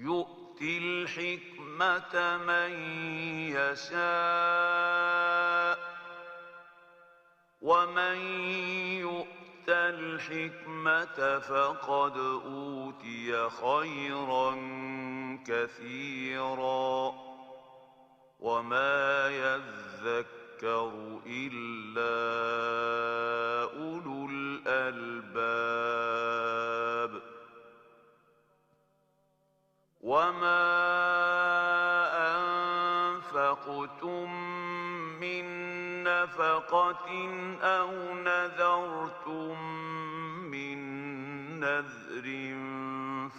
يؤتي الحكمة من يشاء ومن يؤت الحكمة فقد أوتي خيرا كثيرا وما يذكر إلا أولو الألباب وما أنفقتم من نفقة أو نذرتم من نذر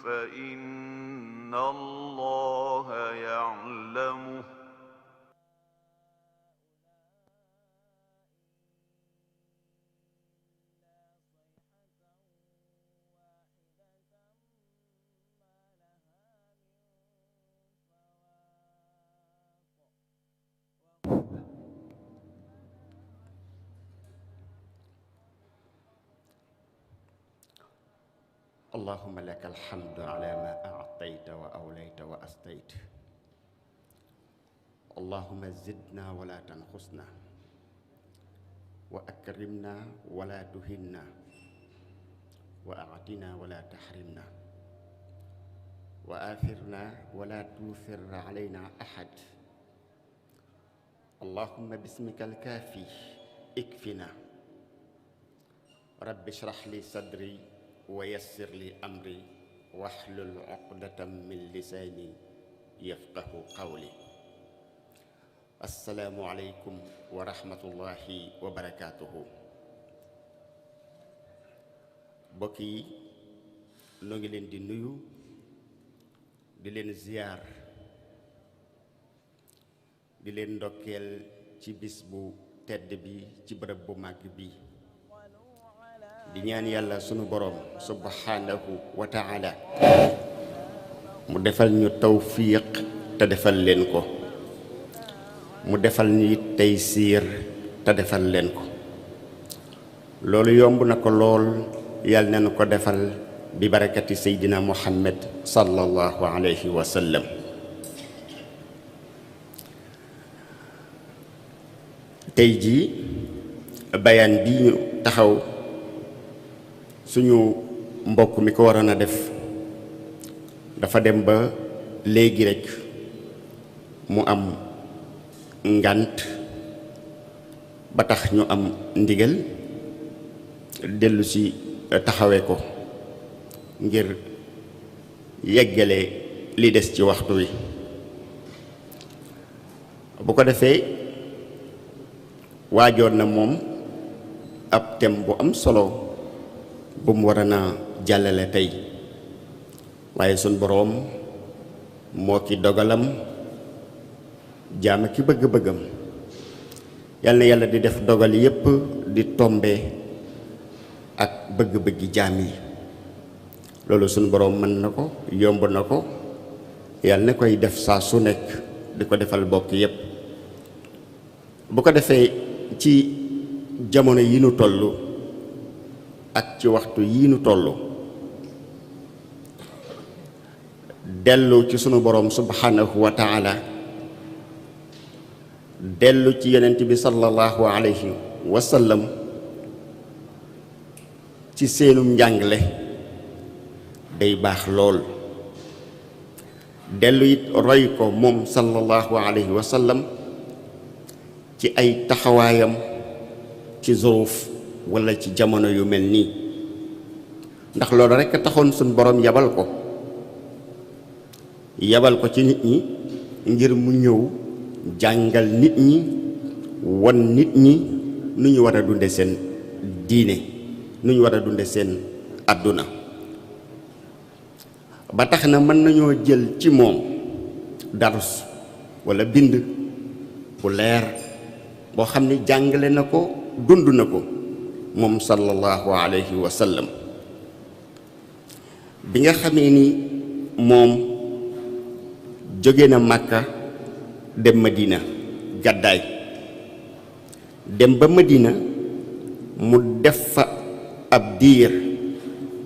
فإن الله يعلمه اللهم لك الحمد على ما أعطيت وأوليت وأسطيت اللهم زدنا ولا تنقصنا وأكرمنا ولا تهنا وأعطنا ولا تحرمنا وآثرنا ولا توثر علينا أحد اللهم باسمك الكافي اكفنا رب اشرح لي صدري ويسر لي أمري واحلل عقدة من لساني يفقه قولي السلام عليكم ورحمة الله وبركاته بكي نوغي لين دي نيو di leen ziyaar di leen ndokkeel ci bis bu tedd bi ci bërëb bu màgg bi di ñaan yàlla sunu borom subhanahu wa ta'ala mu defal ñu tawfiq te defal leen ko mu defal ñu taysiir te defal leen ko loolu yomb na ko lool yàlla nañu ko defal bi barakati seydina muhammad sallallahu alayhi wa sallam tey jii bayaan bi ñu taxaw suñu mbokk mi ko waroon a def dafa dem ba léegi rek mu am ngant ba tax ñu am ndigal dellu si taxawee ko ngir yeggale li des ci waxtu wi bu ko defee waajoon na moom ab thème bu am solo bu mu war a na jàllale tey waaye sun boroom moo ki dogalam jaam ki bëgg-bëggam yal na yàlla di def dogal yépp di tombe ak bëgg-bëggi jaam yi loolu sun boroom mën na ko yomb na ko yàlla na koy def saa su nekk di ko defal bokk yépp bu ko defee ci jamono yi nu tollu ak ci waxtu yi nu tollu dellu ci sunu boroom subhanahu wa ta'ala dellu ci yonent bi sallallahu alayhi wa sallam ci seenum njàngale day baax lool dellu it roy ko moom sallallahu alayhi wa sallam ci ay taxawaayam ci zuruuf wala ci jamono yu mel nii ndax loolu rekk taxoon suñ boroom yabal ko ci nit ñi ngir mu ñëw jàngal nit ñi won nit ñi nu ñu war a dunde seen diine nu ñu war a dunde seen àdduna ba tax na mën nañoo jël ci moom darus wala bind bu leer boo xam ne jàngale na ko dund na ko moom sallallahu alayhi wa sallam bi nga xamee ni moom jóge na Makka dem Madina gàddaay dem ba Madina mu def fa ab diir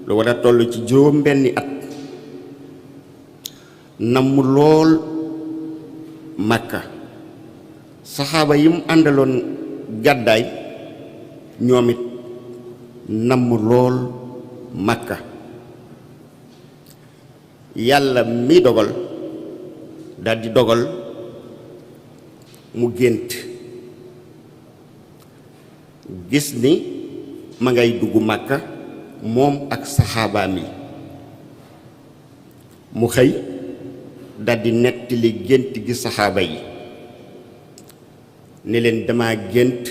lu war a toll ci juróom benni at namm lool Makka saxaaba yi mu àndaloon gàddaay ñoom it namm lool Makka yàlla mi dogal daldi dogal mu gént gis ni ma ngay dugg Makka moom ak saxaabaam yi mu xëy daldi nettali gént gi saxaaba yi ne leen dama gént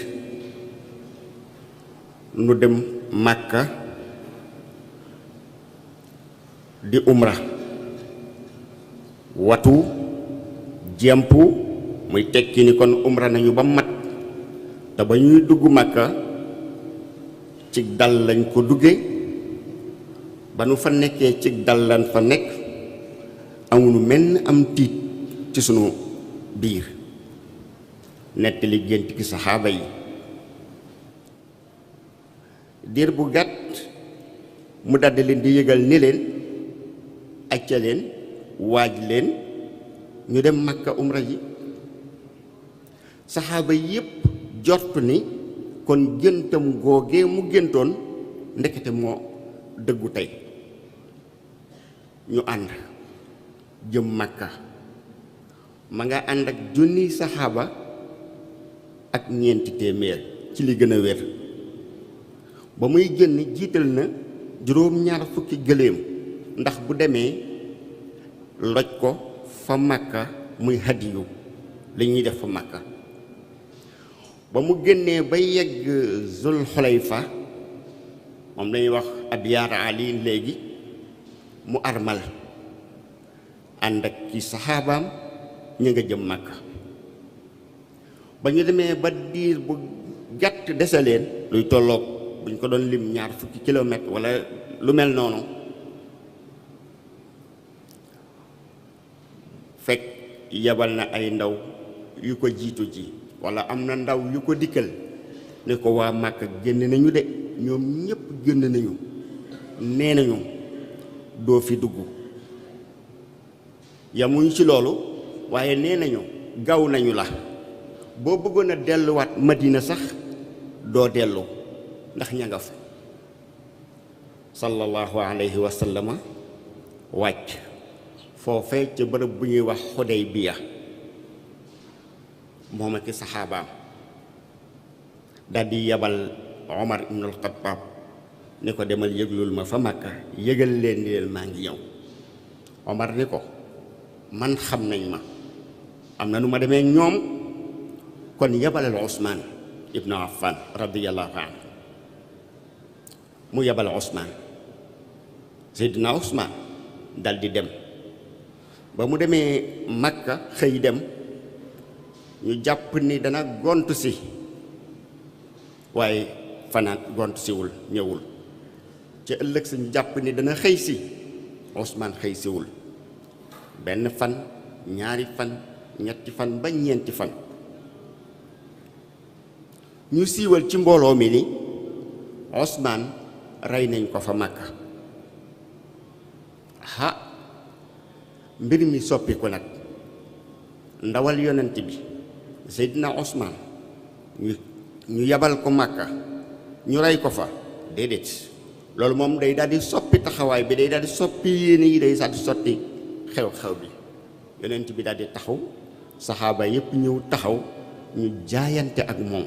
nu dem Makka di umra watu jempu muy tekki ni kon umra nañu ba mat te ba ñuy dugg Makka ci dal lañ ko dugge ba nu fa nekkee ci dal lañ fa nekk amunu menn am tiit ci sunu biir nettali gént gi saxaaba yi diir bu gàtt mu daldi leen di yëgal ni leen acca leen waaj leen ñu dem Makka umra ji saxaaba yépp jortu ni kon géntam googee mu géntoon ndekete moo dëggu tey ñu ànd jëm Makka ma nga ànd ak junniy saxaaba ak ñeenti téeméer ci li gën a wér ba muy génn jiital na juróom-ñaar fukki gëléem ndax bu demee loj ko fa Makka muy hadiyu li ñuy def fa Makka ba mu génnee ba yegg Zul Xulayfa moom lañuy wax ab yaar ali léegi mu armal ànd ak ki saxaabaam ñu nga jëm Makka ba ñu demee ba diir bu gàtt dese leen luy tolloog buñ ko doon lim ñaar fukki kilomètre wala lu mel noonu fekk yebal na ay ndaw yu ko jiitu ji wala am na ndaw yu ko dikkal ne ko waa Makka génn nañu de ñoom ñépp génn nañu nee nañu doo fi dugg yamuñ ci loolu waaye nee nañu gaw nañu la boo bëggoon a delluwaat Madina sax doo dellu ndax ña nga fa sallallahu alayhi wa sallama wàcc foofee ca bërëb bu ñuy wax Xudaybiya moom ak saxaabaam daldi yabal Omar ibn al-Khattab ni ko demal yëglul ma fa Makka yëgal leen ni leen maa ngi ñëw Omar ni ko man xam nañ ma am na nu ma demee ñoom kon yabalal Usmaan ibnu Affan radiyallahu anhu mu yabal Usmaan Seydina Usmaan daldi dem ba mu demee Makka xëy dem ñu jàpp ni dana gont si waaye fanaan gont siwul ñëwul ci ëllëg si ñu jàpp ni dana xëy si Usmaan xëy siwul benn fan ñaari fan ñetti fan ba ñeenti fan ñu siiwal ci mbooloo mi ni Usmaan rey nañ ko fa Makka ha mbir mi soppiku nag ndawal yonent bi Seydina Usmaan ñu yabal ko Makka ñu rey ko fa déedéet loolu moom day daal di soppi taxawaay bi day daal di soppi yéene yi day daal di sotti xew-xew bi yonent bi daal di taxaw saxaaba yépp ñëw taxaw ñu jaayante ak moom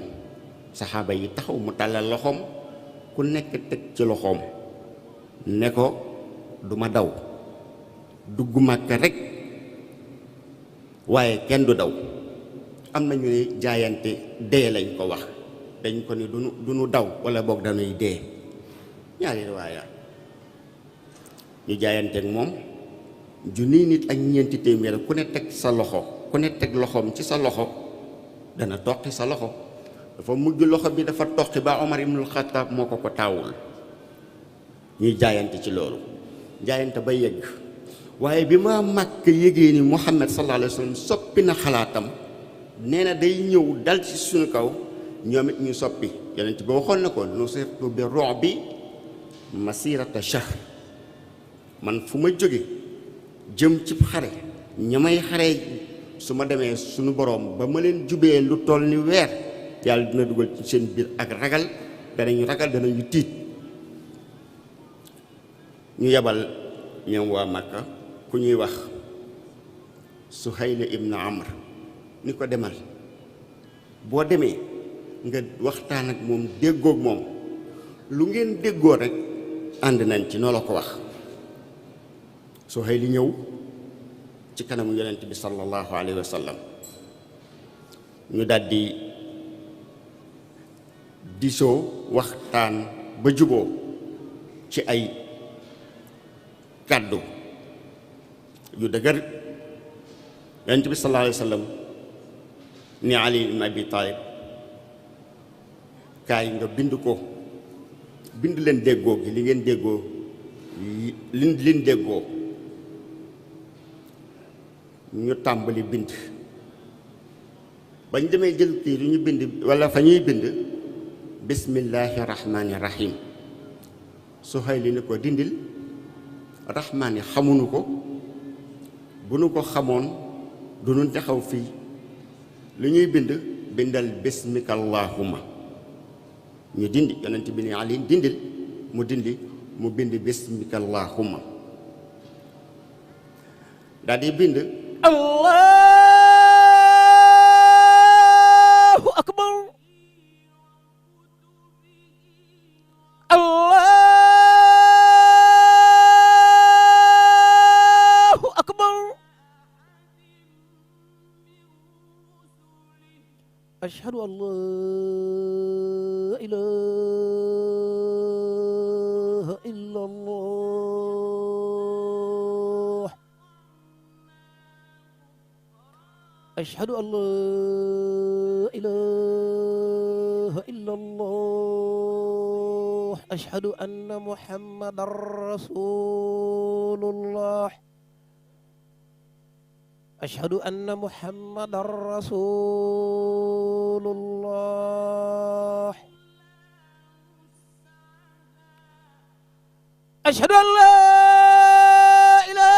saxaaba yi taxaw mu tàllal loxoom ku nekk teg ci loxoom ne ko duma daw dugg Makka rek waaye kenn du daw am na ñu ne jaayante dee lañ ko wax dañ ko ni du nu daw wala boog dañuy dee ñaari riwaaya ñu jaayante ak moom junni nit ak ñeenti téeméer ku ne teg sa loxo ku ne teg loxoom ci sa loxo dana toqi sa loxo dafa mujj loxo bi dafa toqi ba Omar ibnul Xattaab moo ko taawul ñuy jaayante ci loolu jaayante ba yegg waaye bi ma Makka yégée ni Muhammad sallallahu alayhi wa sallam soppi na xalaatam nee na day ñëw dal ci suñu kaw ñoom it ñu soppi yonent bi waxoon na ko nusirtu bi ru'bi masirata shahr man fu ma jóge jëm ci xare ña may xare su ma demee suñu boroom ba ma leen jubee lu toll ni weer yàlla dina dugal ci seen biir ak ragal, danañu ragal, danañu tiit. ñu yebal ñoom waa Makka ku ñuy wax Suhayl ibn Amr ni ko demal, boo demee nga waxtaan ak moom, déggoog moom, lu ngeen déggoo rek ànd nañ ci, noo la ko wax. Suhayl ñëw ci kanamu yonent bi sallallahu alayhi wa sallam, ñu daldi disoo waxtaan ba juboo ci ay kàddu yu dëgër. yonent bi sallallahu alayhi wa sallam ni Ali ibn Abi Talib, kaay nga bind ko, bind leen déggoo gi, li ngeen déggoo, liñ déggoo. ñu tàmbali bind, bañ demee jël kii lu ñu bind walla fa ñuy bind bismillahi rahmaani rahim. Suhayl ni ko dindil, rahmaani xamuñu ko, bu nu ko xamoon du nu taxaw fii. lu ñuy bind, bindal bismika allahumma. ñu dindi, yonent bi ni Ali dindil, mu dindi, mu bind bismika allahumma. daal di bind Allahu akbar, Allahu akbar. Ashhadu an la ilaha illallah. Ashhadu an la ilaha illallah. Ashhadu anna Muhammadar Rasulullah. Ashhadu anna Muhammadar Rasulullah. Ashhadu an la ilaha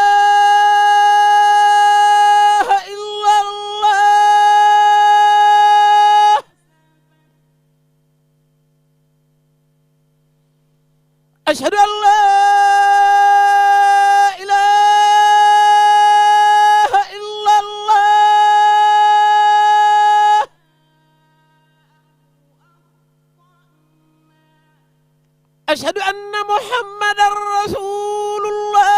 illallah. Ashhadu an la ilaha illallah. Ashhadu anna Muhammadar Rasulullah.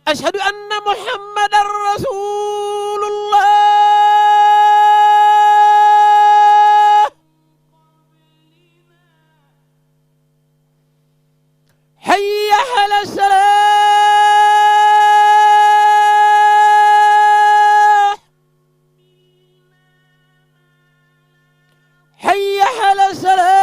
Ashhadu anna Muhammadar Rasulullah. Hayya 'ala salah. Hayya 'ala salah.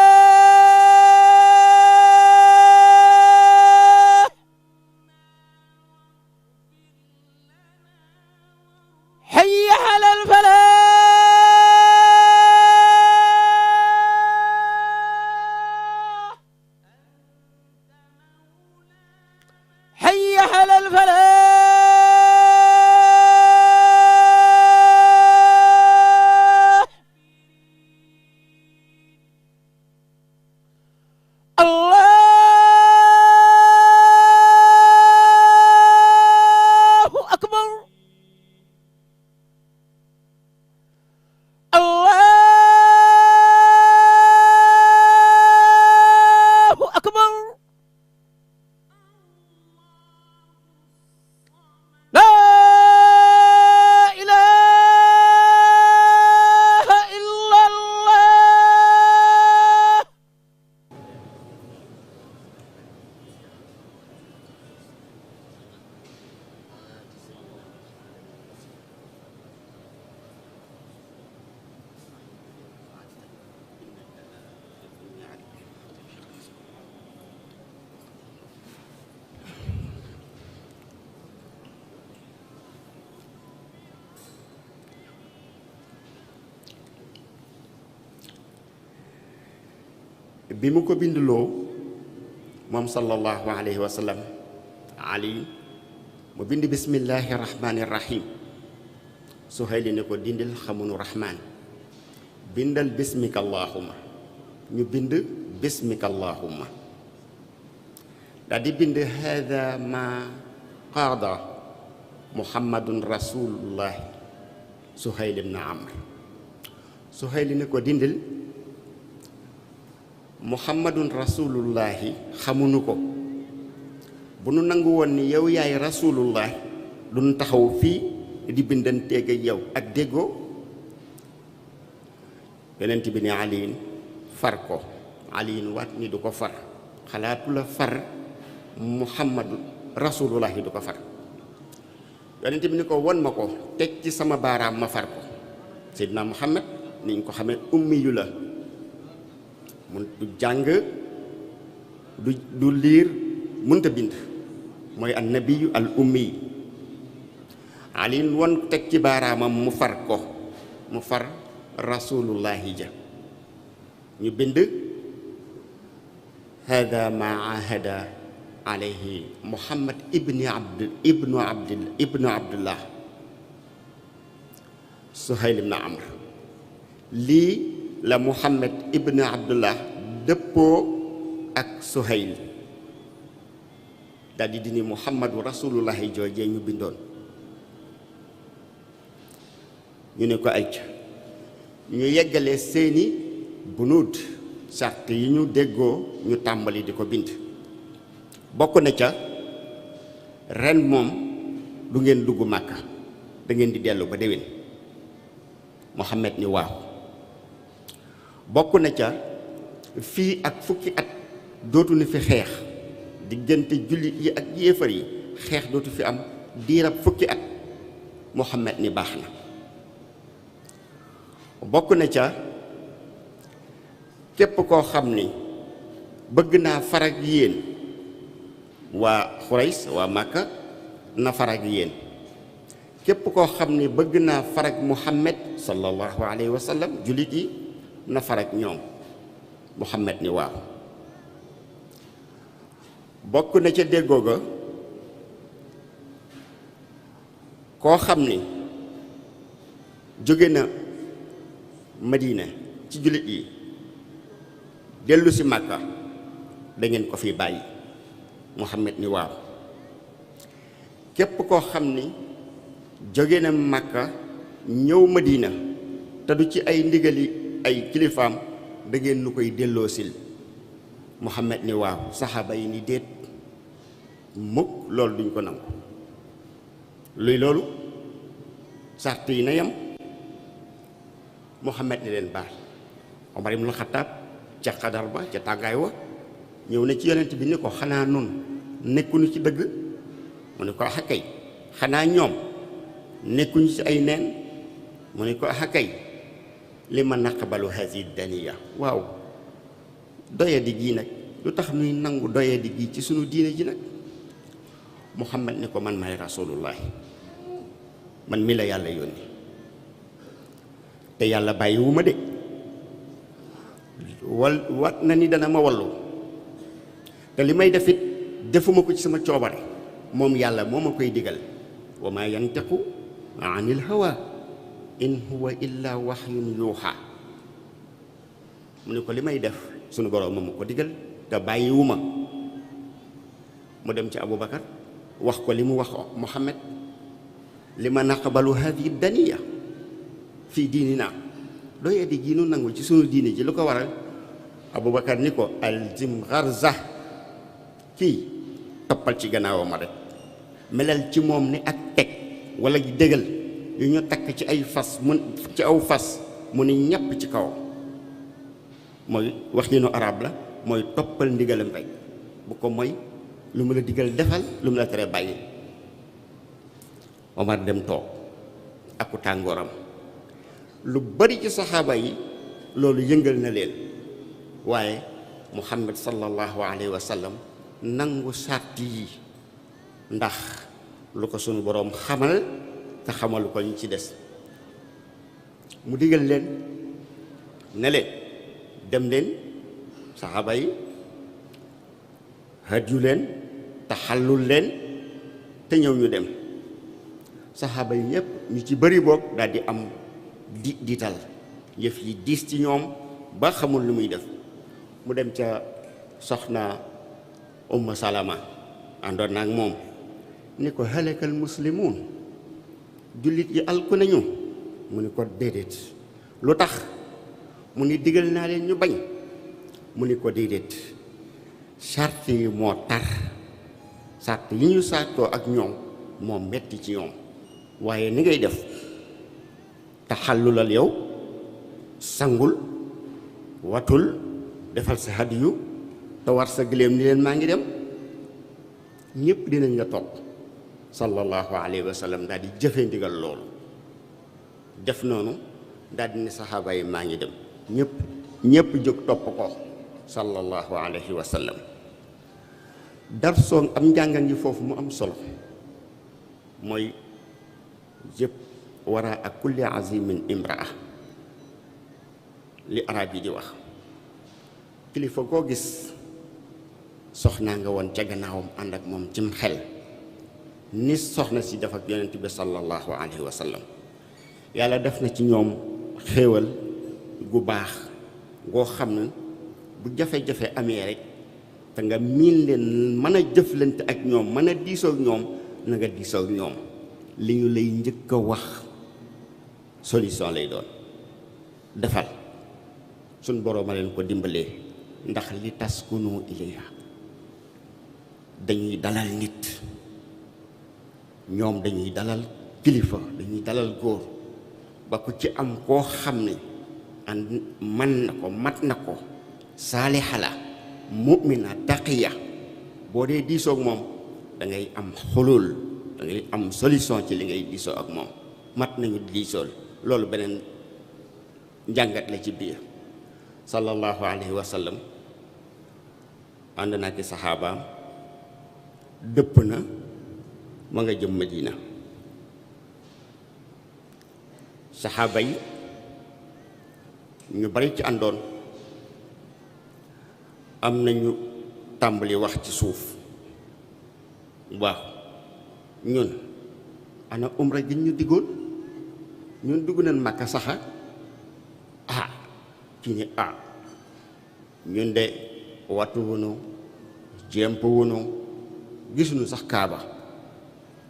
bi mu ko binduloo moom sallallahu alayhi wa sallam Ali mu bind bismillahi rahmani rahim Suhayl ne ko dindil xamunu rahman bindal bismika allahumma ñu bind bismika allahumma daal di bind hada ma qaada muhammadun rasulullah Suhayl ibn Amr Suhayl ne ko dindil muhammadun rasulullahi xamuñu ko bu nu nangu woon ni yow yaay rasulullah du nu taxaw fii di bindanteeg ak yow ak déggoo yonent bi ne aliin far ko aliin waat ni du ko far xalaatu la far muhammadu rasulullahi du ko far yonent bi ni ko won ma ko teg ci sama baaraam ma far ko seydina muhammad niñ ko xamee ummi yu la mun du jàng du liir mënta bind mooy an nabiyu al ummi aliin won teg ci baaraamam mu far ko mu far rasulullahi ja ñu bind hada ma ahada alayhi muhammad ibnu abdullah Suhayl ibn Amr lii la muhammad ibnu abdullah dëppoo ak Suhayl daldi dini muhammadu rasulullahi joojee ñu bindoon ñu ne ko ay ñu yeggalee seeni bunuut sart yi ñu déggoo ñu tàmbali di ko bind bokk na ca ren moom du ngeen dugg Màkka da ngeen di dellu ba déwén Muhammad ni waaw bokk na ca fii ak fukki at dootu ni fi xeex diggante jullit yi ak yéefar yi xeex dootu fi am diirab fukki at Muhammad ni baax na bokk na ca képp koo xam ni bëgg naa farag yéen waa Xurays waa Màkka na farag yéen képp koo xam ni bëgg naa farag Muhammad sallallahu alayhi wa sallam jullit yi na farag ñoom Muhammad ni waaw bokk na ca déggoo ga koo xam ni jóge na Madina ci jullit yi dellu si Màkka da ngeen ko fi bàyyi Muhammad ni waaw képp koo xam ni jóge na Màkka ñëw Madina te du ci ay ndigali ay kilifaam da ngeen nu koy delloosil Muhammad ni waaw saxaaba yi ni déet mukk loolu duñ ko nangu luy loolu sart yi na yam Muhammad ni leen baal Omar ibn Khattab ca xadar ba ca tàngaay wa ñëw na ci yonent bi ni ko xanaa nun nekkuñu ci dëgg mu ne ko axakay xanaa ñoom nekkuñu ci ay neen mu ne ko axakay li ma naqbalu hazi daniya waaw doyadi gii nag lu tax nuy nangu doyadi gii ci sunu diine ji nag Muhammad ni ko man maay rasulullahi man mi la yàlla yónni te yàlla bàyyiwuma de wat na ni dana ma wallu te li may defit defuma ko ci sama coobare moom yàlla moo ma koy digal wa ma yantiqu anil hawa in huwa illa wahyun yuuxa mu ne ko li may def sunu boroom moo ma ko digal te bàyyiwuma mu dem ci Abubakar wax ko li mu wax Muhammad li ma naqbalu hadihi daniya fii diinina doye di gi nu nangu ci sunu diine ji lu ko waral Abubakar ni ko aljim gharza kii toppal ci gannaawam ma rek melal ci moom ni ak teg wala dégal yu ñu takk ci ay fas mu ci aw fas mu ni ñàpp ci kawam mooy wax ni nu arab la mooy toppal ndigalam rek bu ko mooy lu mu la digal defal lu mu la tere bàyyi Omar dem toog aku tàngooram lu bari ci saxaaba yi loolu yëngal na leen waaye Muhammad sallallahu alayhi wa sallam nangu sàrt yi ndax lu ko sunu boroom xamal te xamalu ko ñu ci des mu digal leen ne leen dem leen saxaaba yi hadiyu leen taxallul leen te ñëw ñu dem saxaaba yi yépp ñu ci bari boog daal di am diital yëf yi diis ci ñoom ba xamul lu muy def mu dem ca soxna Ummu Salama àndoon naag moom ni ko halakal muslimuun jullit yi alku nañu mu ni ko déedéet lu tax mu ni digal naa leen ñu bañ mu ni ko déedéet sart yi moo tar sart yi ñu sàttoo ak ñoom moo metti ci ñoom waaye ni ngay def taxallulal yow sangul watul defal sa hadiyu te war sa gëléem ni leen maa ngi dem ñépp dinañ la topp sallallahu alayhi wa sallam daal di jëfe ndigal loolu def noonu daal di ne saxaaba yi maa ngi dem ñépp jóg topp ko sallallahu alayhi wa sallam dar soon am njàngan yi foofu mu am solo mooy yëpp wara ak kulli azimin imraa li arab yi di wax kilifa koo gis soxnaa nga woon ca gannaawam ànd ak moom cim xel ni soxna si def ak yonent bi sallallahu alayhi wa sallam yàlla def na ci ñoom xéewal gu baax goo xam ne bu jafe-jafe amee rek te nga miin leen mën a jëflante ak ñoom mën a diisoo ak ñoom na nga diisoo ak ñoom li ñu lay njëkk a wax solution lay doon defal suñ boroom a leen ko dimbalee ndax li taskunu ilayha dañuy dalal nit ñoom dañuy dalal kilifa dañuy dalal góor ba ku ci am koo xam ne man na ko mat na ko saaliha la mu'mina taqiya boo dee diisoog moom da ngay am xulul da ngay am solution ci li ngay diisoo ak moom mat nañu diisool loolu beneen njàngat la ci biir sallallahu alayhi wa sallam ànd naa ki saxaabaam dëpp na ma nga jëm Madina saxaaba yi ñu bari ci àndoon am nañu tàmbali wax ci suuf waaw ñun ana umra gi ñu diggoon ñun dugg nañ Makka saxa kii ni ñun de wattu wunu jéemp wunu gisuñu sax Kaaba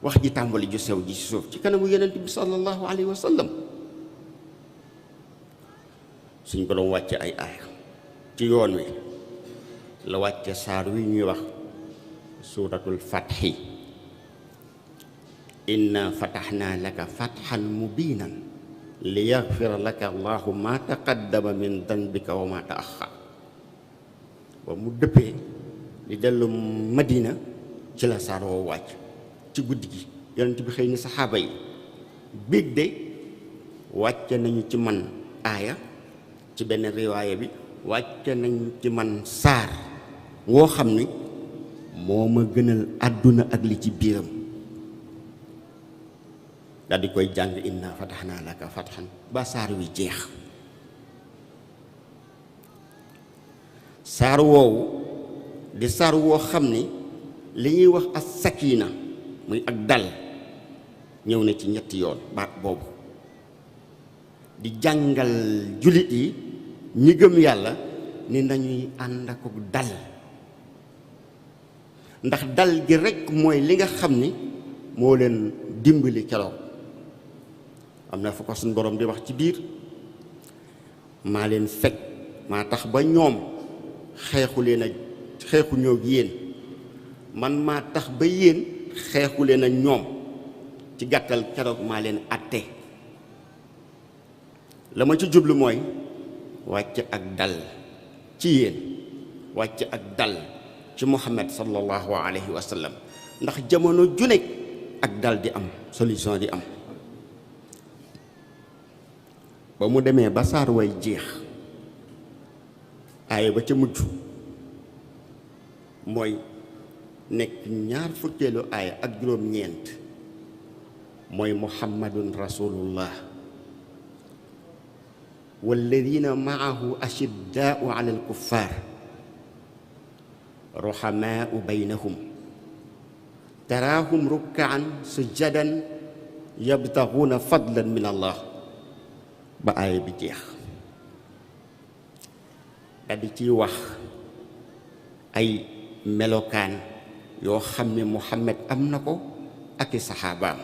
wax ji tàmbali ju sew ji ci suuf ci kanamu yonent bi sallallahu alayhi wa sallam suñ ko doon wàcce ay aaya ci yoon wi la wàcce saar wi ñuy wax suuratul fatxi inna fataxnaa laka fatxan mubiinan li yaxfira laka allahu ma taqaddama min danbika wa ma taaxar ba mu dëppee di dellu Madina ci la saar woo wàcc ci guddi gi yonent bi xëy ni saxaaba yi biig de wàcce nañu ci man aaya ci benn riwaaya bi wàcce nañu ci man saar woo xam ni moo ma gënal àdduna ak li ci biiram daal di koy jàng inna fatahnaa laka fathan ba saar wi jeex saar woowu di saar woo xam ni li ñuy wax as sakina muy ak dal ñëw na ci ñetti yoon baat boobu di jàngal jullit yi ñi gëm yàlla ni nañuy ànd ak dal ndax dal gi rekk mooy li nga xam ni moo leen dimbali keroog am na fu ko suñ borom di wax ci biir maa leen fekk maa tax ba ñoom xeexu ñoo yéen man maa tax ba yéen xeexu leen ak ñoom ci gàttal keroog maa leen atte la ma ci jublu mooy wàcc ak dal ci yéen wàcc ak dal ci Muhammad sallallahu alayhi wa sallam ndax jamono ju nekk ak dal di am solution di am ba mu demee ba saar way jeex aaya ba ca mujj mooy nekk ñaar fukkeelu aaya ak juróom-ñeent mooy muhammadun rasulullah walladina maahu ashiddaau ala alkuffar ruhamaau baynahum taraahum rukkaan sujjadan yabtaxuuna fadlan min allah ba aaya bi jeex. daldi ciy wax ay melokaan yoo xam ne Muhammad am na ko ak i saxaabaam,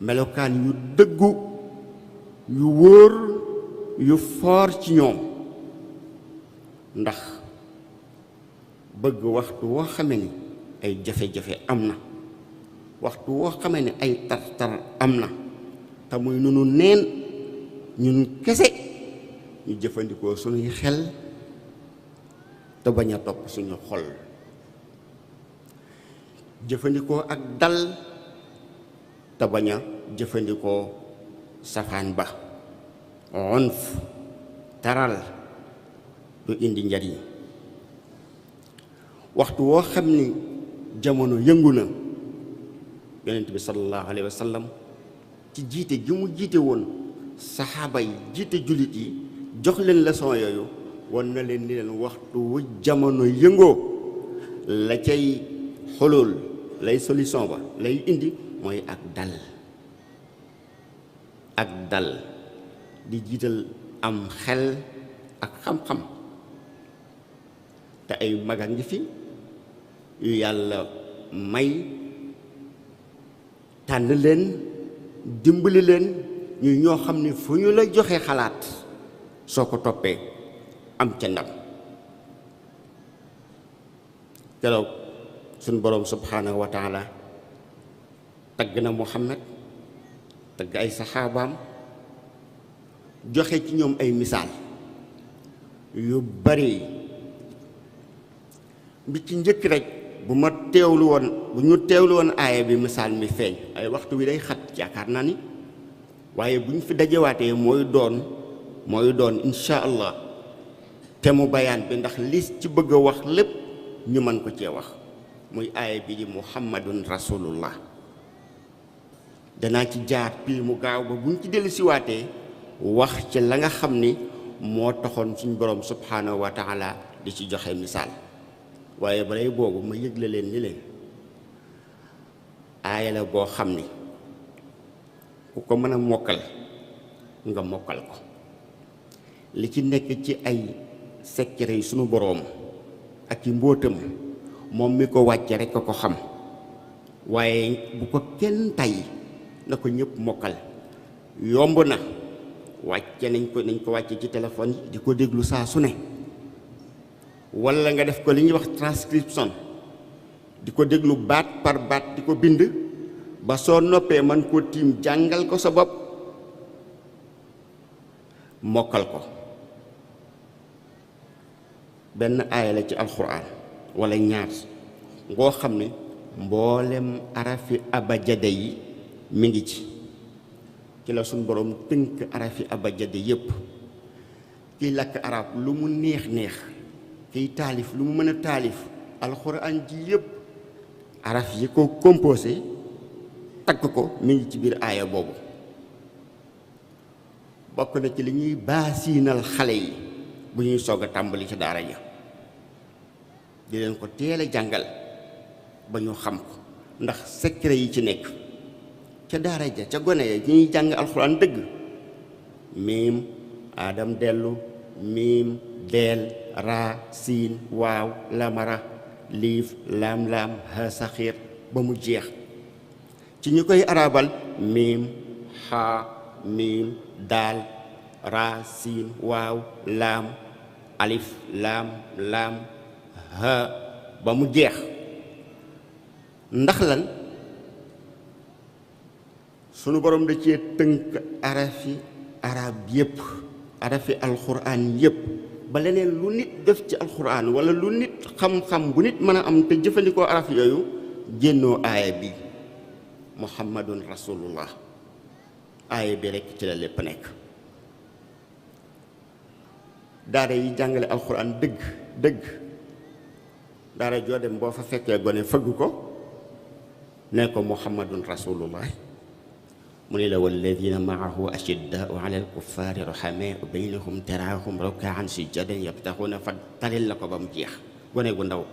melokaan yu dëggu yu wóor yu foor ci ñoom, ndax bëgg waxtu woo xame ni ay jafe-jafe am na, waxtu woo xame ni ay tar-tar am na te muy nunu neen ñun kese ñu jëfandikoo suñuy xel te bañ a topp suñu xol, jëfandikoo ak dal te bañ a jëfandikoo safaan ba, onf taral du indi njariñ. waxtu woo xam ni jamono yëngu na, yonent bi sallallahu alayhi wa sallam ci jiite gi mu jiite woon saxaaba yi, jiite jullit yi, jox leen leçon yooyu, won na leen ni leen waxtu wu jamono yëngoo la cay xolool lay solution ba lay indi mooy ak dal, ak dal di jiital am xel ak xam-xam. te ay mag a ngi fi yu yàlla may tànn leen dimbali leen ñu ñoo xam ne fu ñu la joxe xalaat soo ko toppee am ca ndam. keroog suñ boroom subhaanahu wa taala tagg na Muhammad, tagg ay saxaabaam, joxe ci ñoom ay misaal yu bari. bi ci njëkk rek bu ñu teewlu woon aaya bi misaal mi feeñ, ay waxtu wi day xat yaakaar naa ni, waaye bu ñu fi dajewaatee mooy doon insha allah te mu bayaan bi, ndax li ci bëgg a wax lépp ñu mën ko cee wax. muy aaya bi di muhammadun rasulullah. danaa ci jaar pii mu gaaw ba buñ ci dellu siwaatee wax ci la nga xam ni moo taxoon suñ boroom subhaanahu wa taala di ci joxe misaal. waaye balay boobu ma yëgle leen ni leen aaya la boo xam ni ku ko mën a mokkal nga mokkal ko. li ci nekk ci ay secret yi sunu boroom ak i mbóotam moom mi ko wàcce rekk a ko xam, waaye bu ko kenn tay na ko ñëpp mokkal. yomb na, wàcce nañ ko wàcce ci téléphone yi di ko déglu saa su ne, walla nga def ko li ñuy wax transcription di ko déglu baat par baat di ko bind ba soo noppee man koo tiim jàngal ko sa bopp mokkal ko. benn aaya la ci alxuraan walla ñaar ngoo xam ne mboolem arafi abajade yi mi ngi ci la suñ boroom tënk arafi abajade yépp. kiy làkk arab lu mu neex neex, kiy taalif lu mu mën a taalif, alxuraan ji yépp araf yi ko composé tagg ko mi ngi ci biir aaya boobu. bokk na ci li ñuy baasiinal xale yi bu ñuy soog a tàmbali ci daara ja, di leen ko teel a jàngal ba ñu xam ko, ndax secret yi ci nekk ca daara ja ca gone ya ñuy jàng alxuraan dëgg. miim aadam dellu, miim deel, raa siin waaw lamara liif laam-laam ha saxiir ba mu jeex. ci ñu koy arabal miim xaa miim daal raa siin waaw laam alif laam laam ha ba mu jeex. ndax lan? sunu borom da cee tënk arafi arab yépp, arafi alxuraan yépp, ba leneen lu nit def ci alxuraan walla lu nit xam-xam bu nit mën a am te jëfandikoo araf yooyu génnoo aaya bi muhammadun rasulullah. aaya bi rekk ci la lépp nekk. daara yi jàngale alxuraan dëgg daara joo dem boo fa fekkee gone fëgg ko ne ko muhammadun rasulullah mu ne la walladina maahu ashiddaau ala alkuffaari ruhamaau baynahum taraahum rukaan sujjadan yabtaxuuna fa talil la ko ba mu jeex gone gu ndaw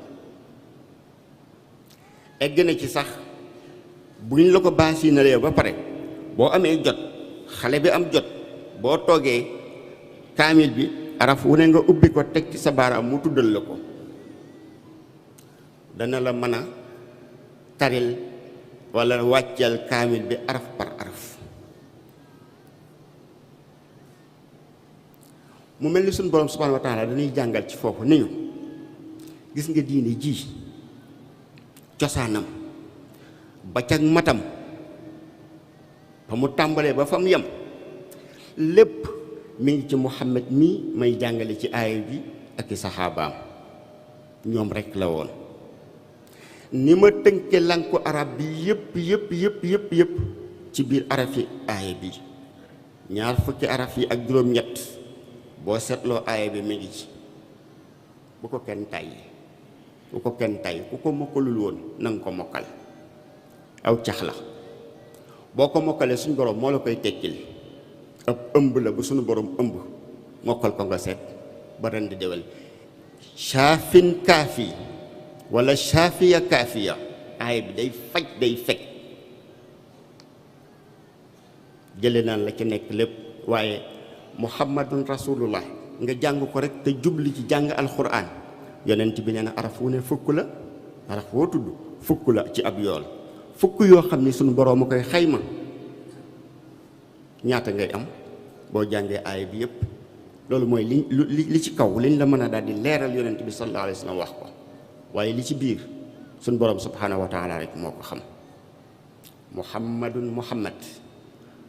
egg na ci sax buñ la ko baasinalee ba pare boo amee jot xale bi am jot boo toogee kaamil bi araf wu ne nga ubbi ko teg ci sa baaraam mu tuddal la ko dana la mën a taril wala wàcceel kaamil bi araf par araf mu mel ni suñu borom subhanahu wa taala dañuy jàngal ci foofu ni ñu gis nga diine ji cosaanam ba ca matam fa mu tàmbalee ba fa mu yem lépp mi ngi ci Muhammad mii may jàngale ci aaya bi ak i saxaabaam ñoom rekk la woon ni ma tënke lanku arab bi yëpp ci biir arafi aaya bi ñaar fukki araf yi ak juróom-ñett boo seetloo aaya bi mi ngi ci bu ko kenn tàyyi ku ko mokkalul woon nanga ko mokkal aw cax la boo ko mokkalee suñu borom moo la koy tekkil ab ëmb la bu suñu borom ëmb mokkal ko nga seet ba ren di déwél saafin kaafi wala saafiya kaafiya aaya bi day faj day fekk jële naan la ci nekk lépp waaye muhammadun rasulullah nga jàng ko rek te jubli ci jàng alquran yonent bi nee na araf wu ne fukk la araf woo tudd fukk la ci ab yool fukk yoo xam ni suñu boroom a koy xayma ñaata ngay am boo jàngee aaya bi yépp loolu mooy li ci kaw liñ la mën a daal di leeral yonent bi sallallahu alayhi wa sallam wax ko waaye li ci biir suñu boroom subhanahu wa taala rek moo ko xam muhammad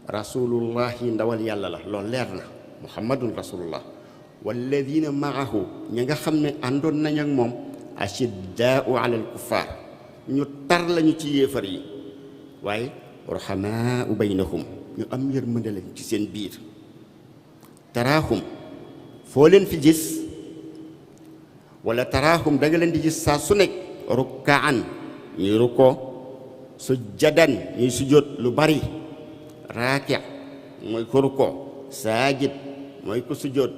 rasulullahi ndawal yàlla la loolu leer na muhammadun rasulullah walladina maahu ñi nga xam ne àndoon nañ ak moom ashiddaau ala alkuffar ñu tar lañu ci yéefar yi waaye ruhamaau baynahum ñu am yërmande lañ ci seen biir taraahum foo leen fi gis wala taraahum da nga leen di gis saa su nekk rukkaan ñuy rukkoo sujjadan ñuy sujjóot lu bari raaki' mooy ko rukkoo saajid mooy ko sujjóot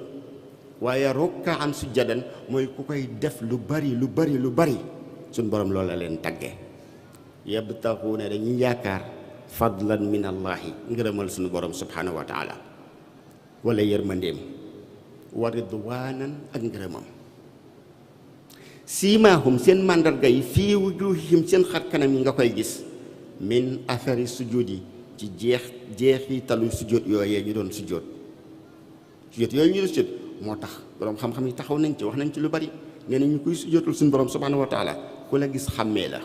waaye rukkaan sujjadan mooy ku koy def lu bari suñ borom loolu la leen tagge yabtaxuuna dañuy yaakaar fadlan min allahi ngërëmal suñu borom subhanahu wa taala wala yërmandeem wa ridwanan ak ngërëmam siimaahum seen màndarga yi fii wujuhihim seen xar kanam yi nga koy gis min athari sujud yi ci jeexitalu sujud yooyee ñu doon sujud yooyu ñu doon sujud moo tax boroom xam-xam yi taxaw nañ ci wax nañ ci lu bari nee na ñu koy sujudul suñu borom subhanahu wa taala ku la gis xàmmee la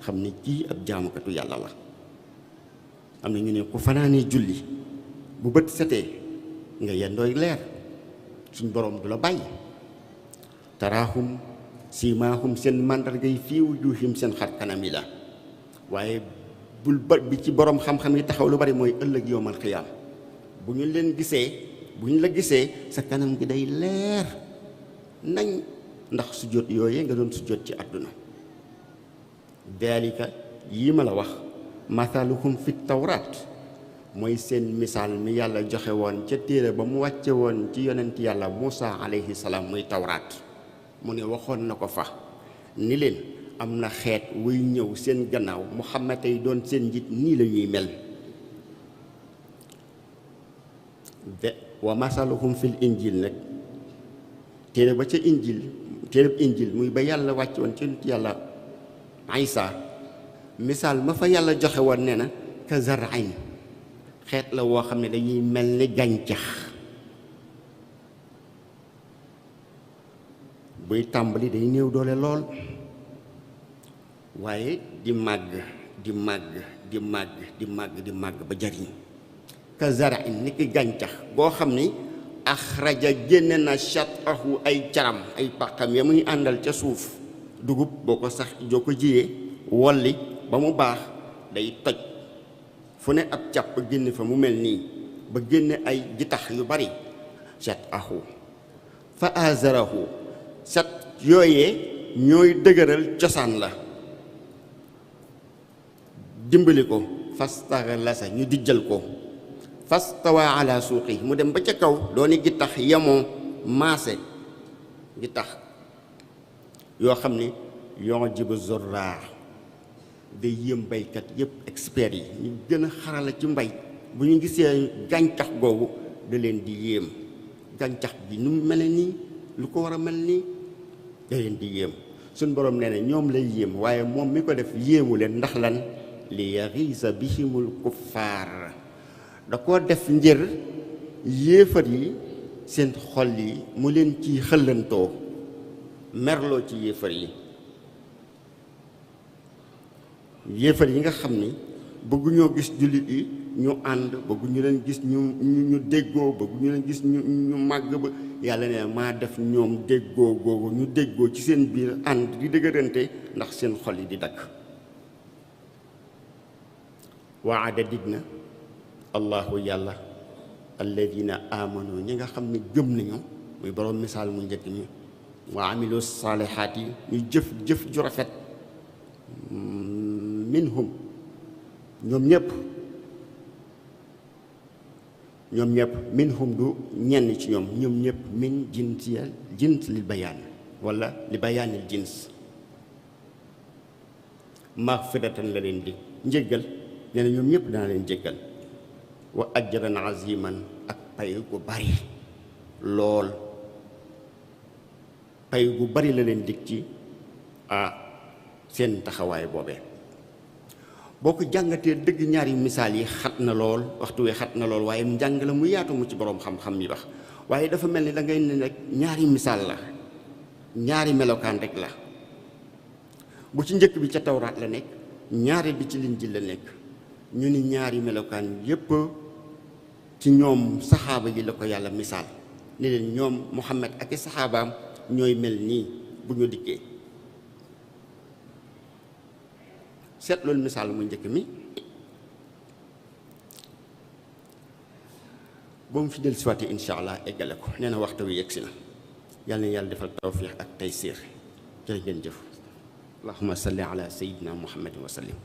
xam ne kii ab jaamukatu yàlla la am na ñu ne ku fanaanee julli bu bët setee nga yendooy leer suñ borom du la bàyyi taraahum siimaahum seen màndarga yi fii wujuuhim seen xar kanam yi la waaye bul ba bi ci borom xam-xam yi taxaw lu bari mooy ëllëg yowmal xiyaam bu ñu la gisee sa kanam gi day leer nañ ndax sujjóot yooyee nga doon sujjóot ci àdduna daalika yii ma la wax mathaluhum fi tawraat mooy seen misaal mi yàlla joxe woon ca téere ba mu wàcce woon ci yonent yàlla Muusa alayhi salaam muy tawraat mu ne waxoon na ko fa ni leen am na xeet wuy ñëw seen gannaaw Muhammad ay doon seen njiit nii la ñuy mel de wa masaluhum fil injil nag téere ba ca injil muy ba yàlla wàcc woon ci yàlla Isa misaal ma fa yàlla joxe woon nee na ka zar'in xeet la woo xam ne dañuy mel ni gàncax buy tàmbali day néew doole lool waaye di màgg ba jariñ ka zar'in ni ki gàncax boo xam ni axraja génne na shatahu ay caram ay pàqam ya muy àndal ca suuf dugub boo ko sax joo ko jiyee wolli ba mu baax day toj fu ne ab càpp génne fa mu mel nii ba génne ay jitax yu bari shatahu fa azarahu sat yooyee ñooy dëgëral cosaan la dimbali ko fastaxlasa ñu dijjal ko fastawa ala suuqi mu dem ba ca kaw dooni gi tax yemoo maase gi tax yoo xam ne yoo jibu zorraa day yëm baykat yëpp experts yi ñu gën a xarala ci mbay bu ñu gisee gàncax googu da leen di yéem gàncax bi nu mu mel nii lu ko war a mel nii da leen di yéem suñ borom nee na ñoom lay yéem waaye moom mi ko def yéemu leen ndax lan li yaxiisa bihimul kuffaar da koo def ngir yéefar yi seen xol yi mu leen ci xëllantoo merloo ci yéefar yi nga xam ni bëgguñoo gis jullit yi ñu ànd bëgguñu leen gis ñu déggoo bëgguñu leen gis ñu màgg ba yàlla ne maa def ñoom déggoo googu ñu déggoo ci seen biir ànd di dëgërante ndax seen xol yi di dagg waada dig na allahu yàlla alladina amanu ñi nga xam ne gëm nañu muy borom misaal mu njëkk mi wa amilu saalihaat yi ñu jëf ju rafet minhum ñoom ñëpp minhum du ñenn ci ñoom ñëpp min jins li bayaan wala li bayaanil jins magfiratan la leen di njéggal nee na ñoom ñëpp dana leen jéggal wa ajran aziman ak pay gu bari lool pay gu bari la leen dig ci seen taxawaay boobee boo ko jàngatee dëgg ñaari misaal yi xat na lool waxtu wi xat na lool waaye njàng la mu yaatu mu ci boroom xam-xam yi wax waaye dafa mel ni da ngay ne nag ñaari misaal la ñaari melokaan rek la bu ci njëkk bi ca tawraat la nekk ñaari bi ci linjiil la nekk ñu ni ñaari melokaan yépp ci ñoom saxaaba yi la ko yàlla misaal ni leen ñoom Muhammad ak i saxaabaam ñooy mel nii bu ñu dikkee seet loolu misaal mu njëkk mi ba mu fi del siwaate insha allah eggale ko nee na waxtu wi yegsi na yàlla na yàlla defal tawfiix ak taysiir jërë ngeen jëf allahumma salli ala sayyidina muhammadin wa sallim